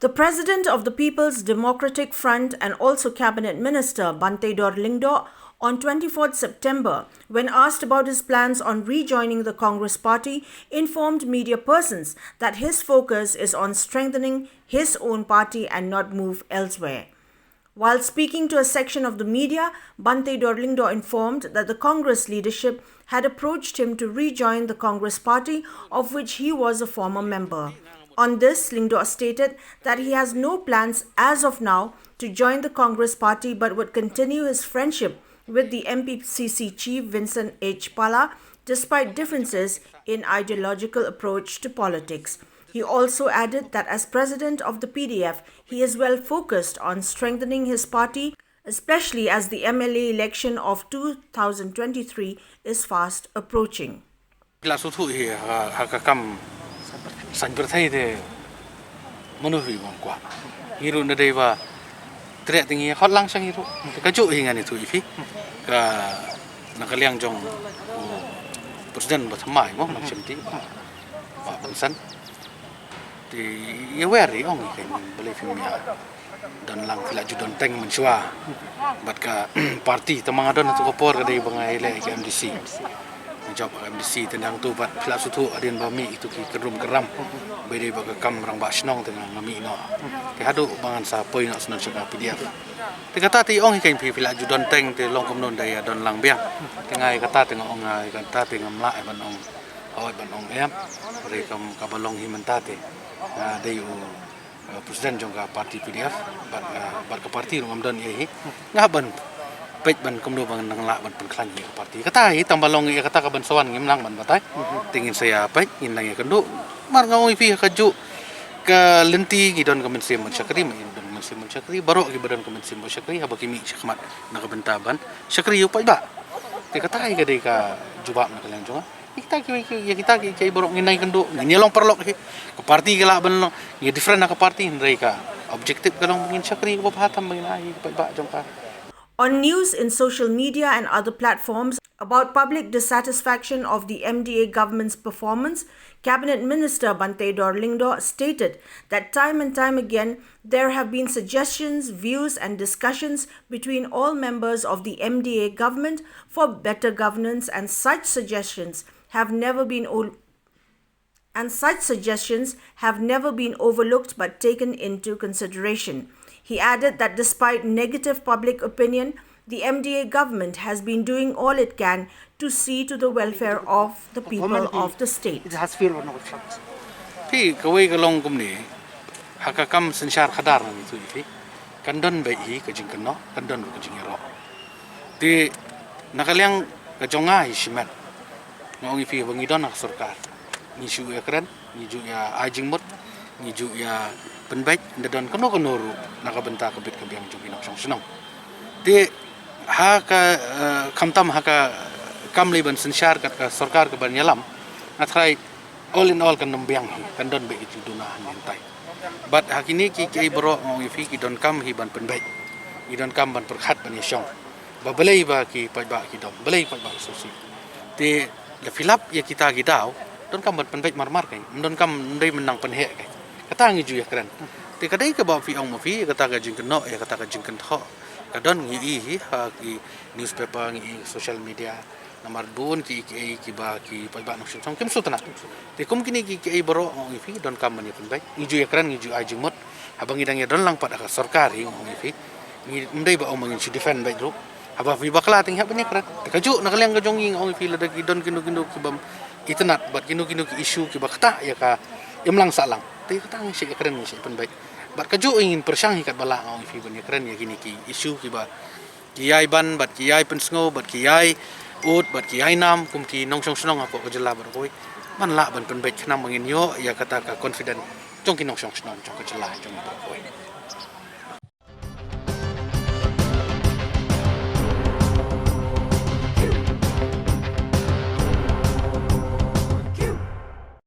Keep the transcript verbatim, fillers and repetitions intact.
The president of the People's Democratic Front and also cabinet minister Banteidor Lyngdoh, on twenty-fourth September, when asked about his plans on rejoining the Congress party, informed media persons that his focus is on strengthening his own party and not move elsewhere. While speaking to a section of the media, Banteidor Lyngdoh informed that the Congress leadership had approached him to rejoin the Congress party, of which he was a former member. On this, Lyngdoh stated that he has no plans as of now to join the Congress party but would continue his friendship with the M P C C chief Vincent H Pala despite differences in ideological approach to politics. He also added that as president of the P D F, he is well focused on strengthening his party, especially as the M L A election of two thousand twenty-three is fast approaching. Phi la sngewthuh hi ha, ha ka kam saiñ pyrthei te mano hi bym kwah. Ngi ruh na dei ba treh te ngi khot lang sha ngi ruh. Te kajuh hi ngan ïathuh ïa phi. Ka na ka liang jong u president ba thymmai mo, Nongshim T, ba, ba Bangsan. Te ïa wer ïa ong ïa ka, balei phim ïa don lang, phi la ju don teng mynshuwa bad ka party. Tang ba nga don ha tu ka por ka dei ba nga ïaleh ïa ka M D C. Nga jop ha ka M D C, te nangtu bad phi la sngewthuh hadien ba mih ïa tu ki kynrum kynram, ba dei ba ka kam rangbah shnong te nga, nga mih noh. Te haduh ba ngan sa poi noh shen sha ka P D F. Te kata te ong hi kein phi, phi la ju don teng te long kumno ynda ïa don lang biang. Te nga ïa kata te nga ong, nga ïa kata te ngam lah ban ong hooid ban ong em. Hynrei kum kaba long hi mynta te nga dei u, eh, president jong ka party P D F, bad, eh, bad ka party ruh ngam don ei ei hi. Nga hap ban peit ban kumno ban nang lah ban pynkhlaiñ ïa ka party. Kata hi tang ba long ïa kata kaban sa wan ngim nang ban batai. Te ngin sa ïa peit, ngin nang ïakynduh. Namar nga ong ïa phi ha kajuh ka lynti ngi don ka mynsiem ban shakri, ma ngi don ka mynsiem ban shakri, baroh kiba don ka mynsiem ban shakri, haba ki mih shakhmat na ka bynta ban shakri ïa u paidbah. Te kata hi ka dei ka jubab na ka liang jong nga. Ïa kita ki, ki, ïa kita ki, ki baroh ngin nang ïakynduh, ngin ïa long paralok hi. Ka party ka lah ban long, ngi different na ka party, hynrei ka objective ka long ba ngin shakri kaba bha tam ba ngin ai ïa ki paidbah jong ka. On news in social media and other platforms about public dissatisfaction of the M D A government's performance, Cabinet Minister Banteidor Lyngdoh stated that time and time again there have been suggestions, views, and discussions between all members of the M D A government for better governance, and such suggestions have never been o-, and such suggestions have never been overlooked but taken into consideration. He added that despite negative public opinion, the M D A government has been doing all it can to see to the welfare of the people of the state. It has failed on all fronts. Phi, kawei ka long kumne, ha ka kam synshar khadar ngi tu phi, kan don beit hi ka jingkynnoh, kan don ka jingïaroh. Te na ka liang ka jong nga hi shimet, nga ong ïa phi ba ngi don ha ka sorkar, ngi shu ïakren, ngi ju ïa ai jingmut, ngi ju ïa pynbeit, nda don kano kano ruh na ka bynta ka bit ka biang jong ki nongshong shnong. Te ha ka, eh, khamtam ha ka kam lei ban synshar kat ka sorkar kaban ïalam, nga tharai all in all kan ym biang hi, kan don beit ki jingduna hangne hangtai. Bad ha kine ki, kiei baroh nga ong ïa phi ki donkam hi ban pynbeit. Ki donkam ban pyrkhat ban ïashong ba balei ba ki paidbah ki dom, balei paidbah ki sngewsih. Te la fill up ïa kita ki daw, donkam ban pynbeit marmar kein, ym donkam, ym dei ban nang pynheh kein. Kata ngi ju ïakren. Te ka dei kaba phi ong ma phi, kata ka jingkynnoh, ïa kata ka jingkynthoh ka don, ngi i hi ha ki newspaper, ngi i social media. Namar bun ki, kiei kiba ki paidbah nongshong shnong kim sngewtynnat. Te kum kine ki, kiei baroh nga ong ïa phi donkam ban ïa pynbeit. Ngi ju ïakren, ngi ju ai jingmut. Haba ngi dang ïa don lang pat ha ka sorkar hi nga ong ïa phi, ngi ym dei ba ong ba ngin shu defend beit ruh. Haba phi bakla te ngi hap ban ïakren. Te kajuh na ka liang ka jong ngi nga ong ïa phi, lada ki don kino kino kibym itynnat bad kino kino ki issue kiba ktah ïa ka imlang sahlang, te kata ngi sa ïakren, ngi sa pynbeit. Bad kajuh ngin pyrshang hi katba lah nga ong ïa phi ban ïakren ïa kine ki issue kiba ki ïai ban bad ki ïai pynsngew bad ki ïai ud bad ki ïai nam kum ki nongshong shnong hapoh ka jylla baroh kawei. Ban lah ban pynbeit khnang ba ngin ïoh ïa kata ka confident jong ki nongshong shnong jong ka jylla jong ngi baroh kawei.